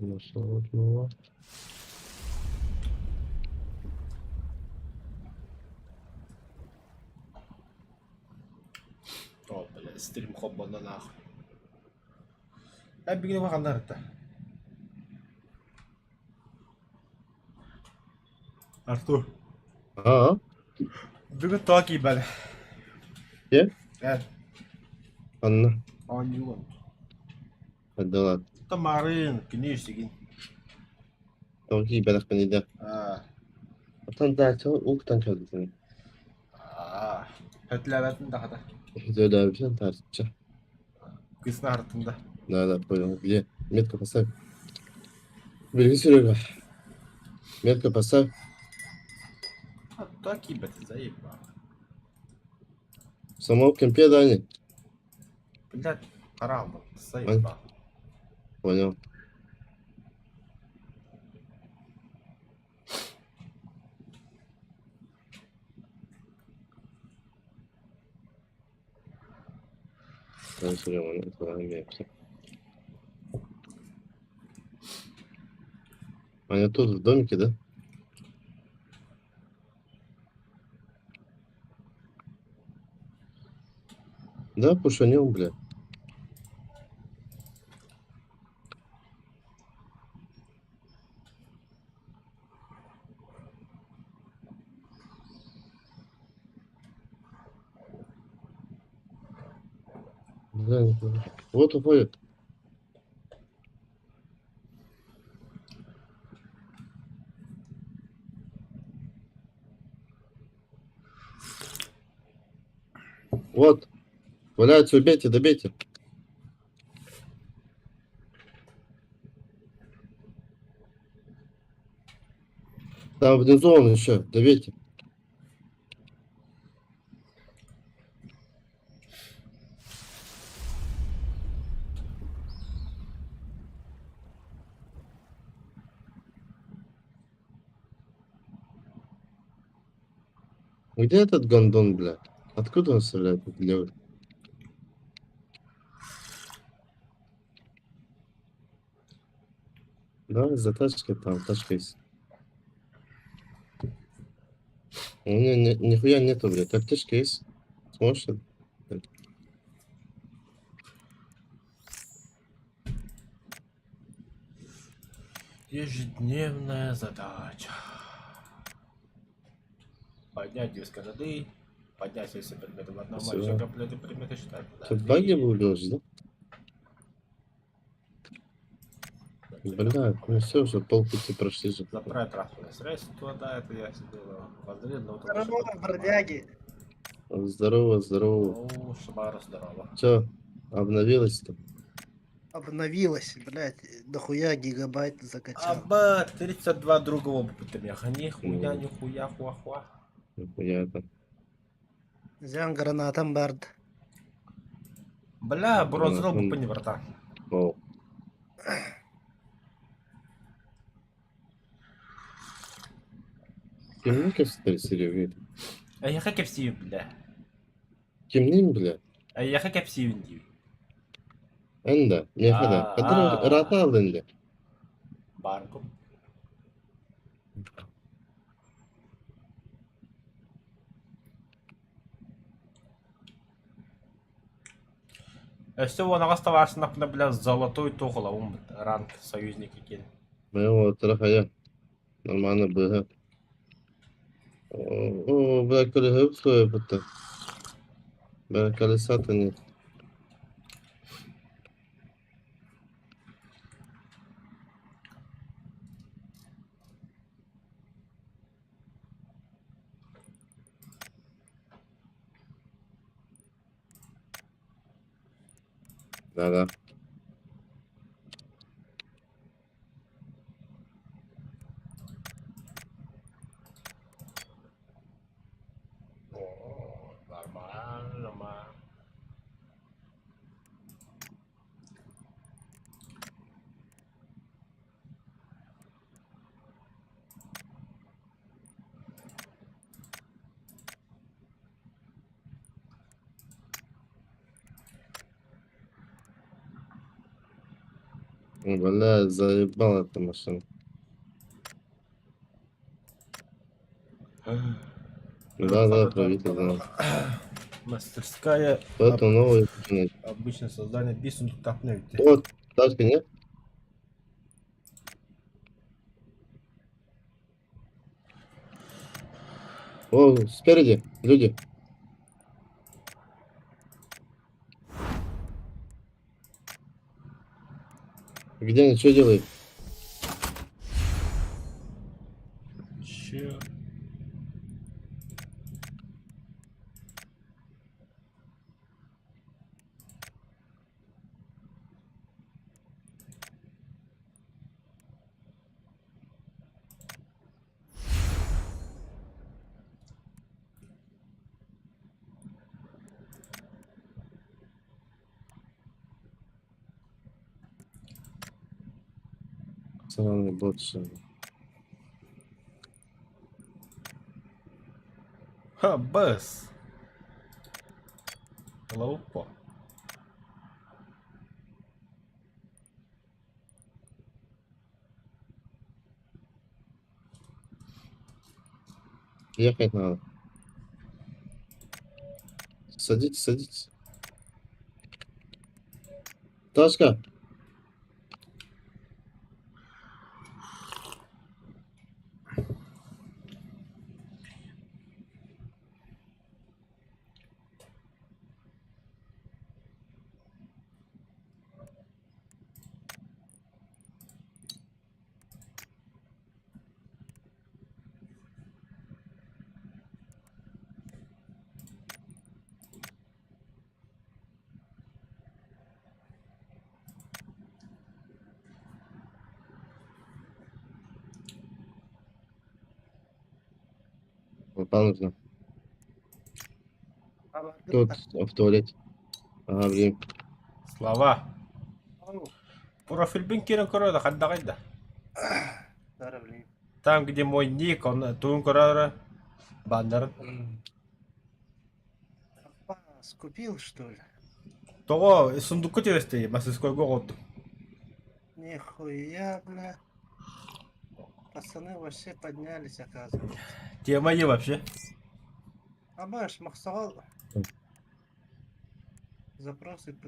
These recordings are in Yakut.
Нашел одного. О, бля, стрим холбонно нахуй. Эн бүгүн ханна ырытта? Артур. Аа, Бүгүн тоҕо киирбэт? дьэ, Эн ханна? оонньуугун. Хайдалаат. Тамарын, кини үсүгүн. Тоҕо киирбэтэхпиний да? Аа, Оттон даача уктан кэлбитин. аа, хөтлөөбөтүн да хата. Төлөөбүтүн таарычча. Кыысна артын да. Да, да, понял. Где? Метку поставь. Бери, Серега. Метку поставь. А то киирбэтин заебал. В самом компе, да, не? Блядь, хараалбыт, заебал. Понял. Ben Серега, Они тут в домике, да? Да, пушанем, бля. Да, не понял. Вот уходит. Вот. Валяются, убейте, добейте. Там внизу он еще, добейте. Где этот гондон, бля? Откуда он стреляет, этот левый? Да, за тачкой там, тачка есть. У меня нихуя нету, блядь. Аптечка есть? Сможешь? это? Ежедневная задача. Поднять две сковороды, поднять все предметы в одном, а Спасибо. все комплекты предметы считать. Тут баги был лежит, да? Бля, ну все уже, полпути прошли же. Заправить транспортное средство, да, это я сделал. Воззрел, но вот Здорово, бродяги. Здорово, здорово. О, Шабара, здорово. Че, обновилось-то? Обновилась, блядь, дохуя гигабайт закачал. Аба, 32 другого опыта меха. Нихуя, Ну. нихуя, хуа-хуа. Нихуя это. Зян гранатом бард. Бля, бронзовый Гранатом. бупа не врата. О. Кимнин кэпсэтэр Серега? Эйиэхэ кэпсиибин, бля. Кимнин, бля? Эйиэхэ кэпсиибин диибин. Эн да, миэхэ да. Хадыр Аа, ыраата аалын дии. Бааргын. Өссө уонаҕас табаарсынаппына бля золотой туох ылабын ранг союзники киэн. Моего хайа. Нормально быһа. О, бля, колеса свое Бля, колеса-то нет. Да-да. О, нормально, нормально. Бля, заебал эта машина. Да, да, правитель, да. Мастерская Это новый. обычное создание биир сундуктаахпын эбит. Вот, тачка, нет? О, спереди, люди. Где они, что делают? Че? Сраный бот, что ли. Ха, бас. Лаупа. Ехать надо. Садитесь, садитесь. Ташка. Лапа нужна. Тут, в туалете. Ага, блин. Слава. Профильбин киирэн көрө да хайдаҕай да. Там, где мой ник, он тугун көрөөрө баннерын. Скупил, что ли? Тоҕо сундукка түбэстэй мастерскойга оҕоттум. Нихуя, бля. Пацаны вообще поднялись, оказывается. Тема не вообще. Абаш, Махсавал. Запросы в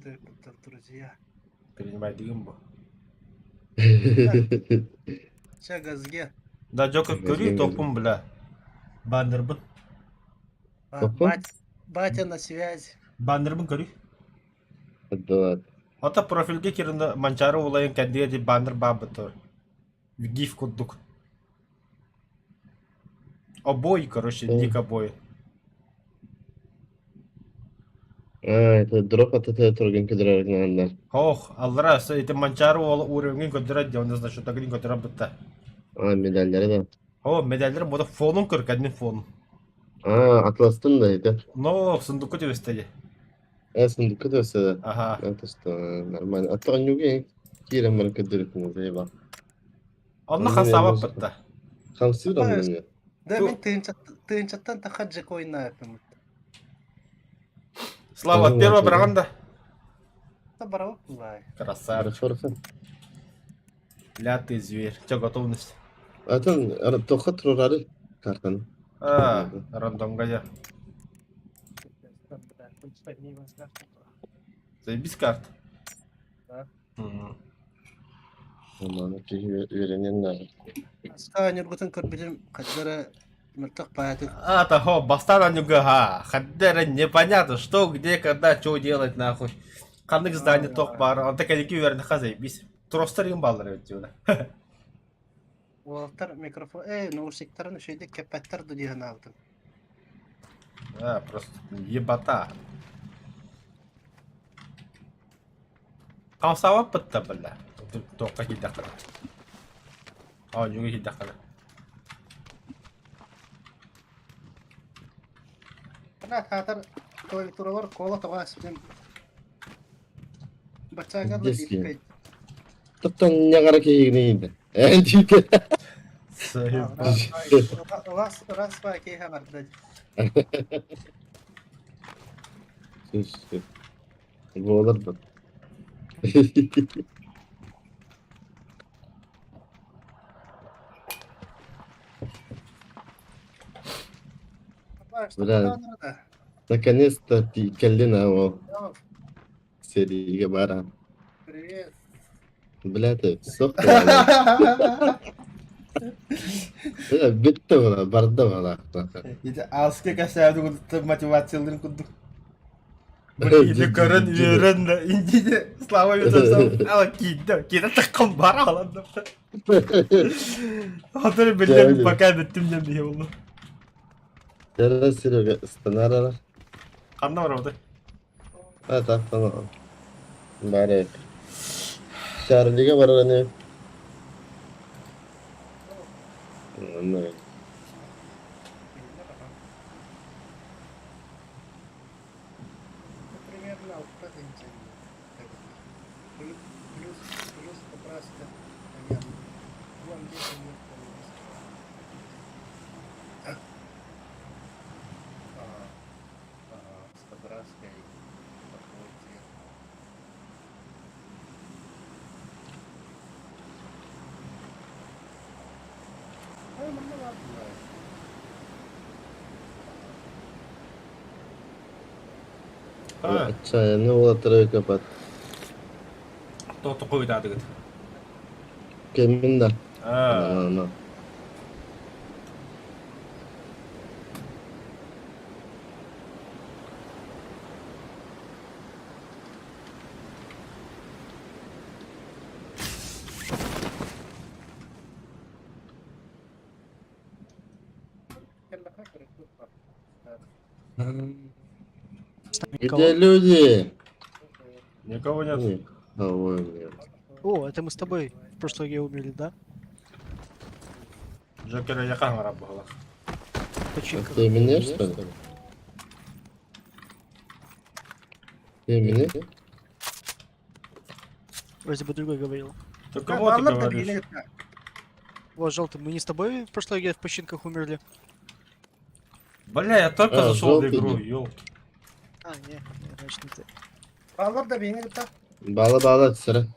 друзья. Принимай дыгын бу. Ча газге. Да, Джокер көрүү топпун бля. Баннербын. Батя на связи. Баннербын көрүү. Да. Ата профильгэ киринэ Манчаары улайын кэннигэ ди баннер баабытыр. Гиф курдук. Обои, короче, ник обои. А, это дроп от этого турген кыдырар Ох, аллара ити Манчаары уола уровень көдөрө диэн, онно значит тагын көдөрө бытта. А, медальләре да. О, медальләр мода фонун көр, кәднин фонун. А, атластын да это. Но сундукка түбэстэги. А, сундукка түбэстэ. Ага. Это что, нормально. А то нюге кирен бар көдөрүк заеба. Онно хасаба бытта. Хамсыр онно. Да, мин тыынчаттан тахаджы койнаапым. Слава, первого браганда. Красавчик. Хорошо. Ля ты зверь. Че, готовность? Атын тоха турары картаны. А, рандомга я. Заебись карт. Да. Нормально, үөрэнэн наада. Аска ньургутун көрбүтүм хаддара мөлтөх пааты. А, того, бастан анюга, ха. Хаддера непонятно, что, где, когда, что делать, нахуй. Ханнык здание тох бар. Онта кәдеки үөрэнэхэ заебись. Тростар им баллар эбит дьуна. Уолаттар микрофон, эй, наушниктарын үчүгэйдик кэппэттэр дуу дии санаабытым. Да, просто ебата. Хамсаабаппыт да бля. Туохха киирдэххинэ. Оонньууга киирдэххинэ. Бля, хаатар клавиатуралар кола тоҕо ааспытым. Баччааҥҥа да Детский. бииркэй. Тоттон ньаҕара киһигини Эн диите. Заебись. Раз, раз, два, киһи барда. Буолар да. Бля, наконец-то кэллин а ол сэриигэ баран. Привет. Бля, ты сох Бля, бүттэ була, барда була. Ити ааска кэсээбит курдук мотивацияларын курдук. Били көрөн үөрэн да индине Слава Ютасов ала киирдэ киирэ таххан бар алан Хотор биллэр пока бүттүм диэн биһи болду. Дәрә Серега ыстанар Ханна барабытай? А тахтан Барек. Чарлига барар ини. Онно. Примерно алта тыһыынча Плюс, плюс покраска, понятно. Вон где С покраской такой цвет. Ой, мармелад бывает. Отчаянный уолаттары капат. Тоҕо хойутаатыгыт? Кэммин да. Аа. Ана. Где люди? Никого нет. Никого нет. О, это мы с тобой в прошлой игре умерли, да? Джокера я камера была. Починка. Ты меня что ли? Ты меня? Вроде бы другой говорил. Ты кого ты говоришь? Вот, желтый, мы не с тобой в прошлой игре в починках умерли? Бля, я только А, зашел в желтый игру, не. ёлки. А, не, не, значит не ты. Баллар да бейне кытта. Бала бала сыра.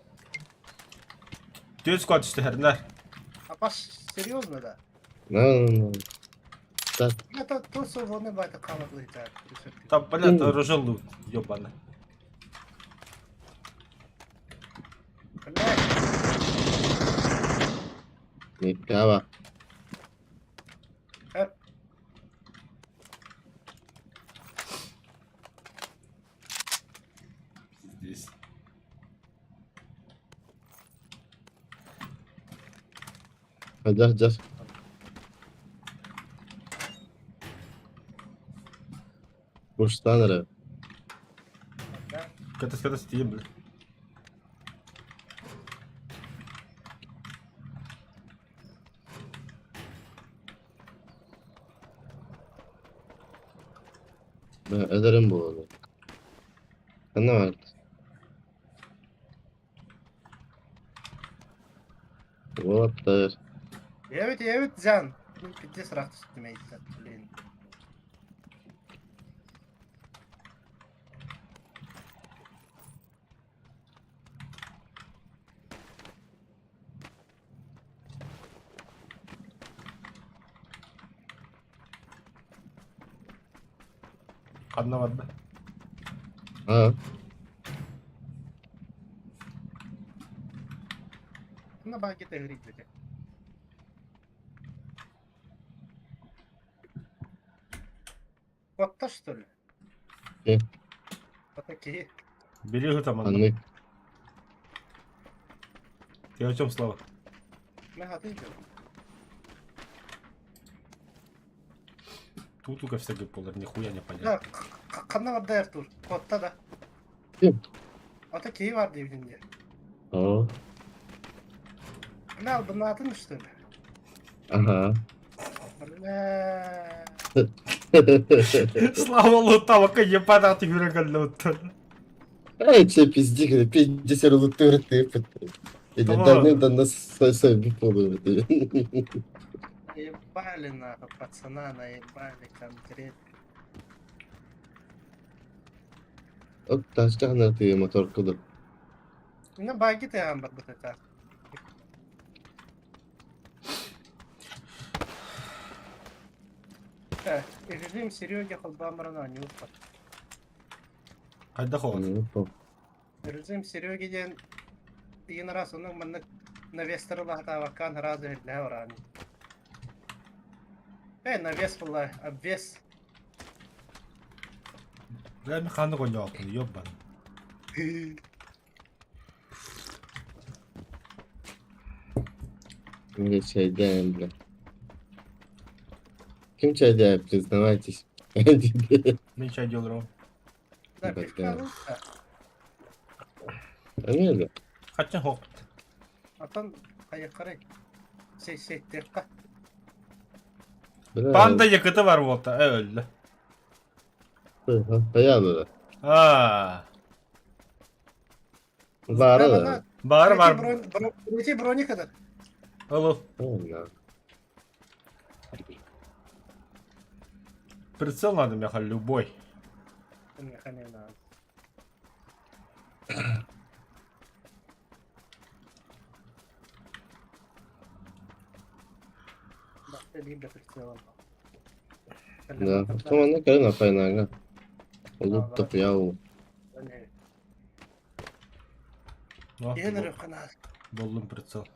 Түс кот түстэрнэр. Апаш, серьезно да? На на на. Так. Это то, что вони бата калаблы так. Там, бля, это уже лут, ёбаный. Блядь. Никого. Здесь. Дьах дьах. Куштан эрэ. Кэтас кэтас тиийэн, бля. Эдэрим буолуо. Ханна баар? Уолаттар. Эбит, эбит, Жан. Пиздец ыраах түстүм эйиттэн, блин. Ханна барда? Аа. На багете гридите. Вот то, что ли? Э. Вот такие. Бери там онно. Ханнык. Ты о чем, Слава? Мы готовы. Тут только всякий полар, нихуя не понятно. Да, ханна барда Артур. Котта да. Ким? Вот такие бар дейбин Оо. Бля, албынатын что ли? Ага. Бля. Слава луталка, ебана ты юрага Эй, че пизди, пиздец, лутыр ты. Или Да. давным-давно сами полы. Наебали нахуй, пацана наебали конкретно. От ташканар ты мотор кудук. Ну, баги ты амбар бут это. Режим Сереги холбоон баран оонньууппат. Хайдах ол? Режим Сереги диэн ыйын араас оннук маннык навестары лаһатаабаккаан араас иһиллэһэ бараан. Э, навес буолла, обвес. Бля, мен ханнык оонньооппун, ёбан. Мне чайдаем, бля. Ким чайдаем, признавайтесь. Мин чай делаю. Да, Бля. пивка Эмиэ Хаччан хоп. Отон хайыккарай. Сей-сейттерка. Бля. Панда yakıtı var volta. E öldü. Хайа Aa. Баара да. Бары бар. Третий броник этот. Ыл ыл. Да. Прицел надо меха любой. Да. Автоманна кэлэн апайнаага. Олуп яу. Буллум прицел.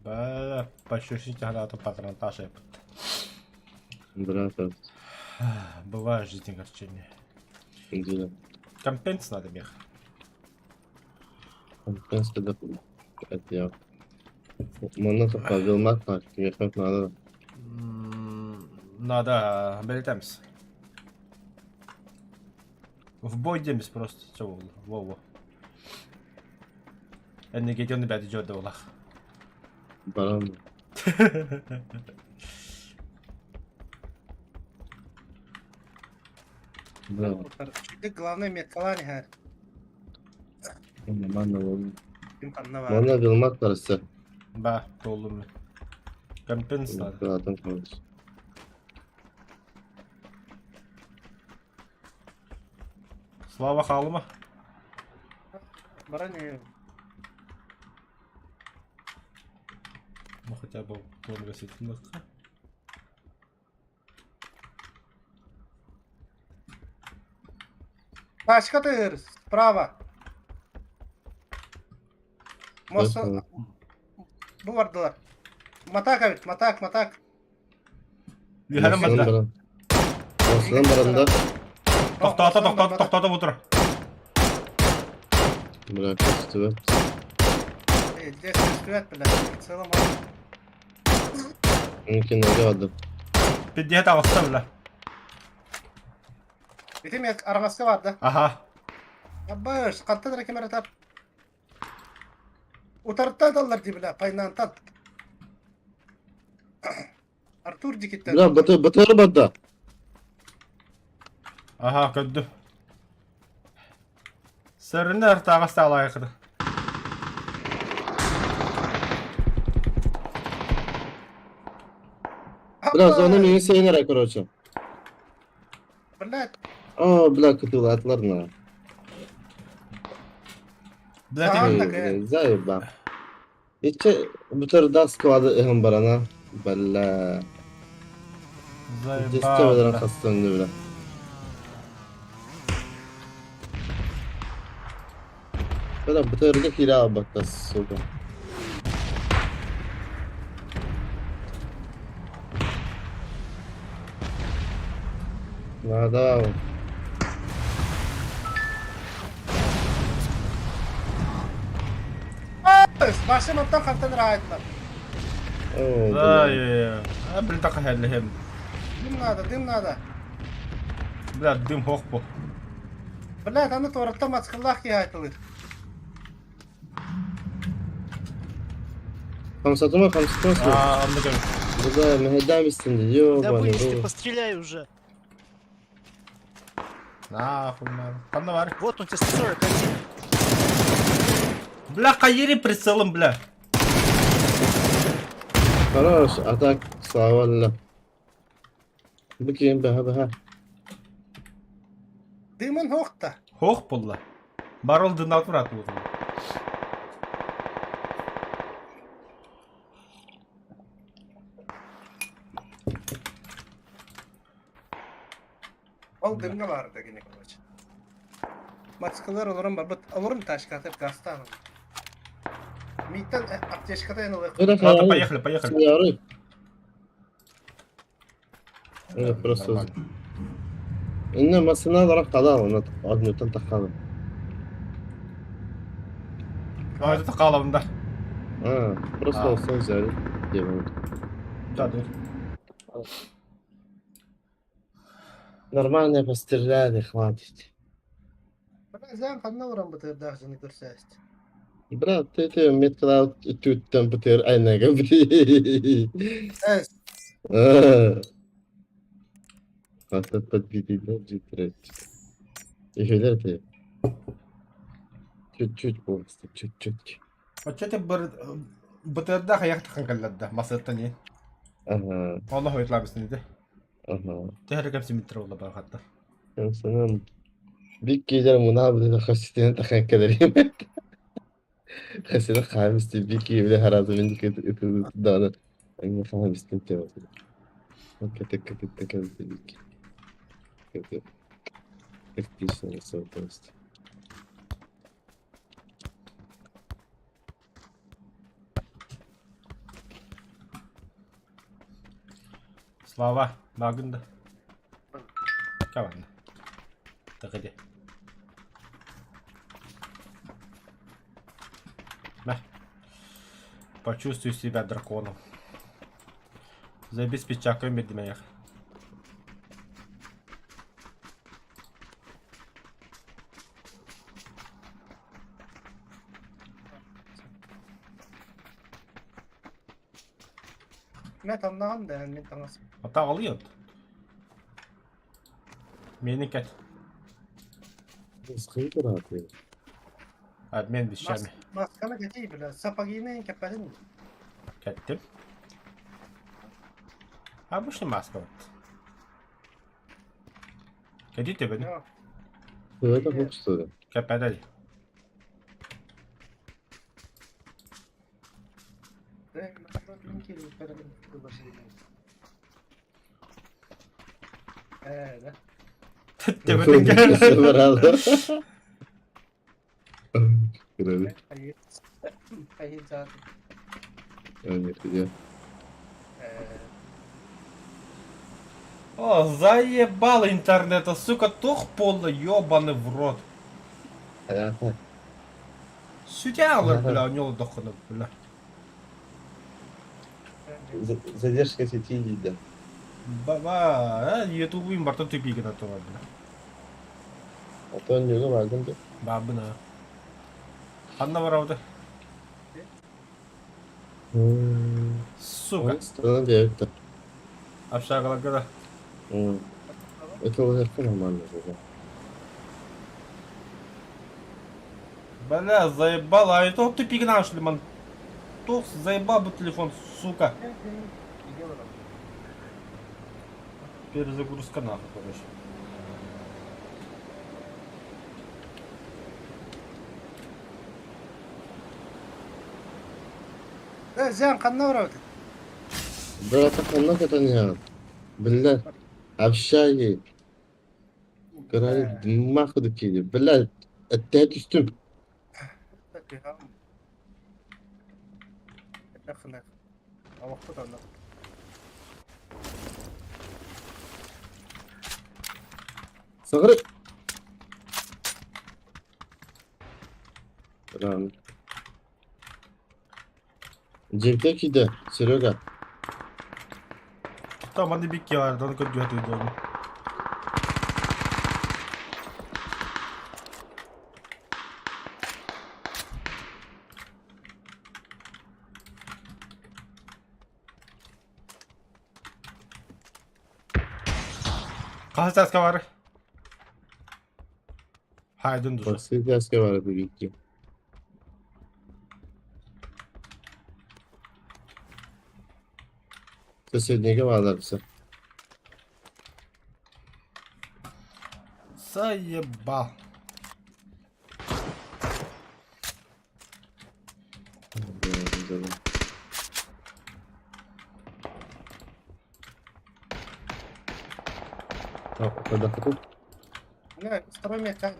Бля, пощущите гранату патронтаж Брата. Бывает в жизни огорчения. Да. Компенс надо мех. Компенс да. Это я. Манна таппабилмат баар, кимиэхэ наада. Надо, бэлэтэмс. В бой демис просто. Все, во-во. Энергетионы бәді жөрді олақ. Баран. Да. Главное меткалаан иһэр. Манна Ким ханна баар. Манна билмат барса. Ба, толдум мен. Компенс надо. Атын короче. Слава халыма. Баран иһэр. Ну хотя бы тонга сетинлыкка. Тачка тыыр, справа. Мост бу бардылар. Матак эбит, матак, матак. Үһәрім барды. Осынан баранда. Тоқтата, тоқтата, тоқтата отыр. Бля, көстүбэт. Здесь көстүбэт, бля. В целом. Мүмкүн эге барды. Пиддиһэ таҕыста, бля. Ити мен араҕаска бар да. Аха. Абыш, хантан эрэ ким эрэ тап. Утарыттан таллар дии, бля, пайнаантан. Артур дикиттен. Бля, бытыр бытыр барда. Аха, көрдүм. Сөрүнэ артааҕас таалаайыкыды. Бля, зона миигин сиэн короче. Блядь, О, бля, кытыылаатылар на. Бля, Ага. ти- такая. Заеба. Иче бутырда склады ыһын барана. Бля. Заебал, Десте бля. хастан бля. Бля, бутырда кире бакта, сука. Надо. Башым оттон хантан ыраайдылар. О, Да, бля. я, а, блин, так хәллэһэм. Дым надо, дым надо. Бля, дым хох бу. Блядь, аны туораттан мацкыллаах киһи айтылыр. Хамсатыма, хамсатыма. А, онно көр. Бля, мэһэйдээн истин Да ёбаный вылезь ты, рот. постреляй уже. Нахуй надо. Ханна бар. Вот он тебе 141. Бля, хайыри прицелом, бля. Хорош, а так, слава Аллах. Букин баха баха. Дымын хоқта. Хох булла. Барол дынаат брат булла. Ол дымҥа баарда кини короче. Мацкалар олорон барбыт, олорон тачкатып газтаан. Мииттэн аптечката эн ылыах. Ладно, поехали, поехали. Просто Инна массыыналара хадал, она однотон таххалым. А, это хаалабын да. А, просто олсон взяли. Делают. Да, да. Нормально постреляли, хватит. Зään ханна уран бытырдаах дьону көрсөөст. Брат, ты ты меткалаут түттэн бытыр айнага Эс, Хата подбитый джитрет. Еще ты. Чуть-чуть просто, чуть-чуть. Оччо ты бытырдаах аяхтахан кэллэрдэ масыттан не. Ага, Олох ыйтлаабыстын ити. ага. Төһөрө кэмсимиттэр буолла барахаттар. Санам бик киилэр мунаа быһыта хаситин тахан кэлэрим. Хасина хаамисти бик киилэ харазы мен дааны аңга хаамистин теб. Кэтек кэтек кэтек бик. Кэтек. Тактично просто. Слава, баагын да. Каванна. Тахыди. На. Почувствуй себя драконом. Забей спичакой медмех. Мэ тамнаҕын да мин таҥас. Ата алыйын. Мени кэт. Скрытый. Обмен вещами. Масканы кэтий бля, сапогины кэппэтин. Кэттим. Обычный маска вот. Кэтите бeni. Это вот что ли? Кэппэдэй. Ээ, Төбөтүн О, заебал интернета, сука, тух полный, ёбаный в рот. Сүтэ бля, у него дохуна, бля. Задержка сети да. Баба, ютубын барта тупигин атова, бля. А то не ну да. Бабына. Ханна барабыта. Сука. Страна директор. Общагаларга да. Это уже нормально было. Бля, заебал, а это тупик нашли, ман. Тух, заебал бы телефон, сука. Перезагрузка нахуй, короче. Зян ханна барабыт. Брат, ханна катания. Бля, общаги. Короче, махуды киди. Бля, опять үстüm. Сығырып. Ран. Джебте киди, Серега. Там аны бик ярдан көдгө өтөдөн. Хаһыс бар. Хайдын душа. Баксы бар бикки. Соседнеге бааларбысы. Заебал. А, когда хотел? Не, второй метка.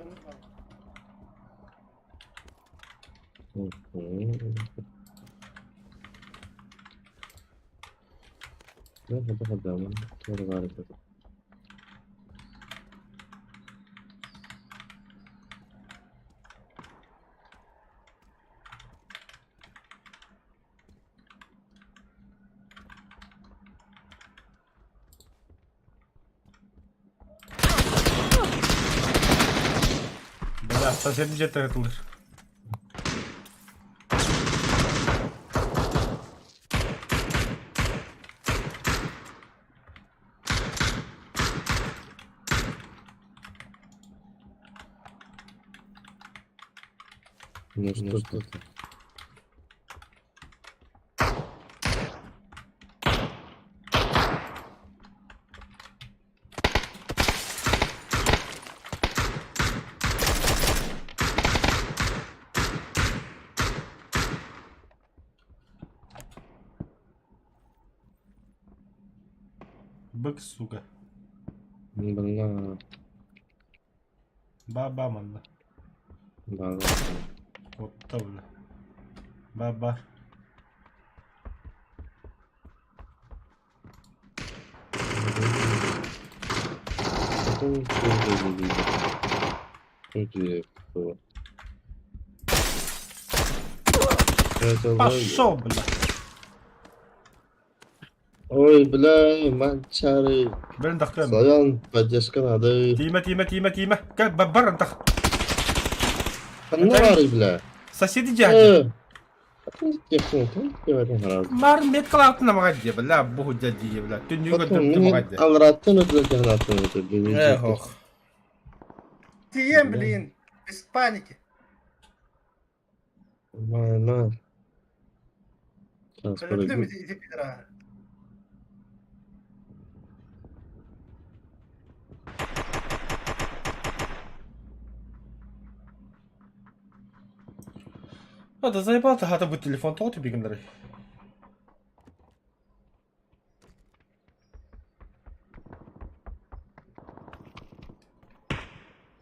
Бля, совсем дьиэтэ ытыллар. Ну что ж ты? Бык, сука. Бля, Ба-ба манна. да. Отта бля. Ба-ба. Пошел, бля. Ой, бля, манчары. Блин, тахтыам. Славян, поддержка надо. Тиимэ, тиимэ, тиимэ, тиимэ. Кэл, бар антах. Ханнары, бля. Соседи дяди. Мар Мар меткалаатын амаға дии, бля, бу дии, бля. Түннүгө дөптү маға дии. Алраттын өтүлөтүн Эх, ох. Тием, блин, без паники. Ма, Өлөрдүм ити ити пидора. А, да заебал ты хата бу телефон тоҕо түбүгүннэрий?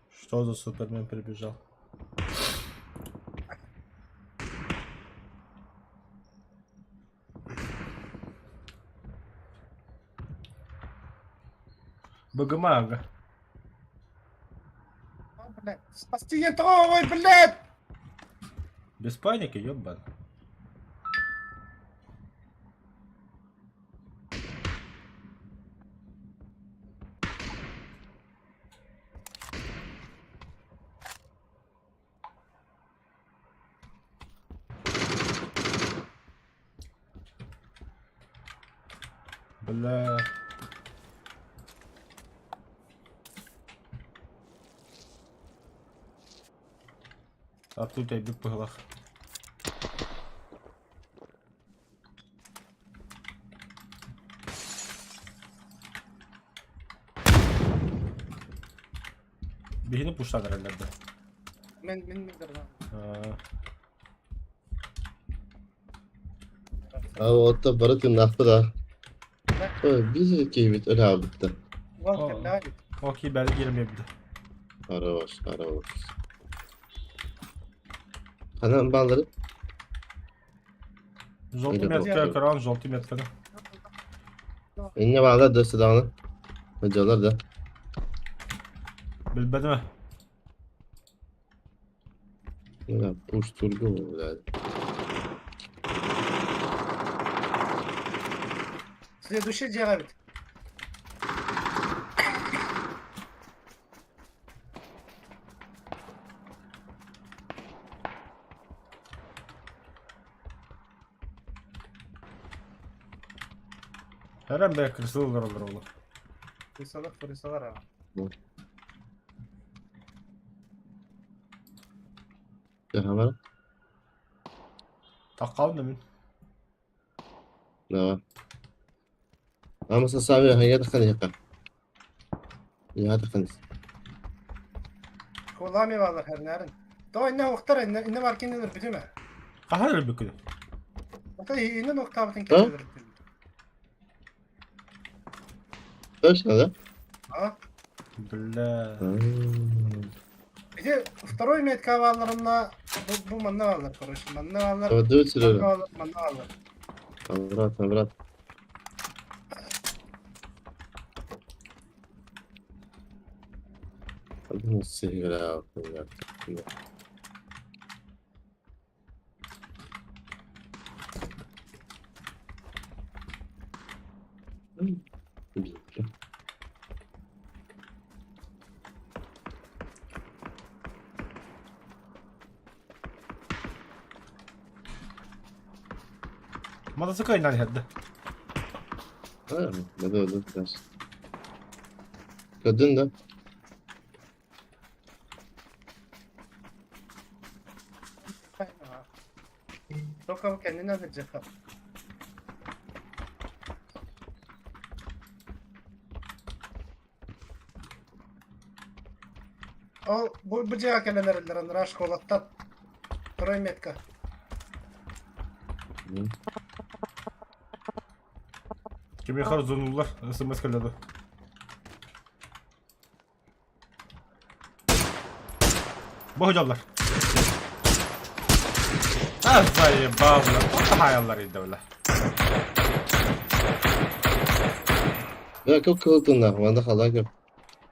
Что за Супермен прибежал? Богомага. А, блядь, спасти ой, блядь! Без паники, ёбан. Бля. А тут я быһылах. Биһини пуштан эрэллэр да. Мен мен мен дырна. А вот бары тыыннаахпыт аа. Биир киһибит өлөөбүттэр. Окей, бәрі киирэмиэбит. Хорош, хорош. Ханан баалары? Желтый метка, экран, желтый метка. Инньэ баалар да өссө даҕаны. Сылдьаллар да. Билбэтим. Пуш тургу, блядь. Следующий дьиэҕэ Эрэн бэйэ крысылар олороллор. Крысалар, крысалар аҕа. Бар. Таққалын да мин. Да. Амаса саби хайа таххан яка. Я таххан. Колами балар хәрнәрин. То инне уктар инне инне бар киндер бүтүмө. Хаһан өлбүккүн? Ата инне ноктабытын киндер. Точно, да? А? Бля. Ити второй метка баалларына бу, бу манна бааллар, короче, манна бааллар, Давай, манна Серега. бааллар, манна бааллар. Обратно, обратно. Сыграл, блядь. Битка. Мотоциклынан иһэрдэ. А, да, да, да, да. Көрдүн да? Только кэннинэн сылдьыахха. Ол бу, бу дьиэҕэ кэлэн эрэллэр анараа школаттан. Второй метка. Кимиэхэ зонуллар смс кэллэ Бу сылдьаллар. А, заебал, бля. Хаайаллар иде, бля. Бля, как кылтын нахуй, манда халак yok.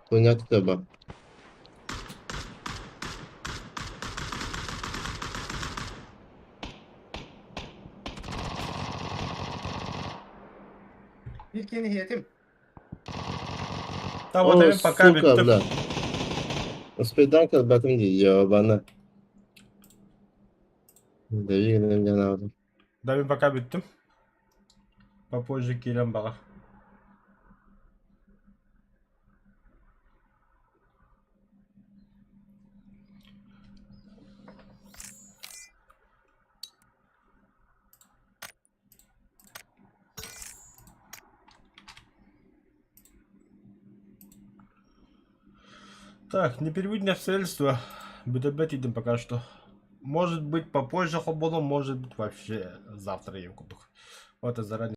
Хуйня тут ба. Биир киһини иһиэтим. Та вот О, мин пока сука, бүттүм. бля. Успейдан кэлбэтим дии, ёбана. Дэви гынам диэн аҕалым. Да мин пока бүттүм. Попозже киирэн баҕар. Так, не переводим обстоятельства. Бүтэрбэт идем пока что. Может быть попозже хобону, может быть вообще завтра я куплю. Вот это заранее.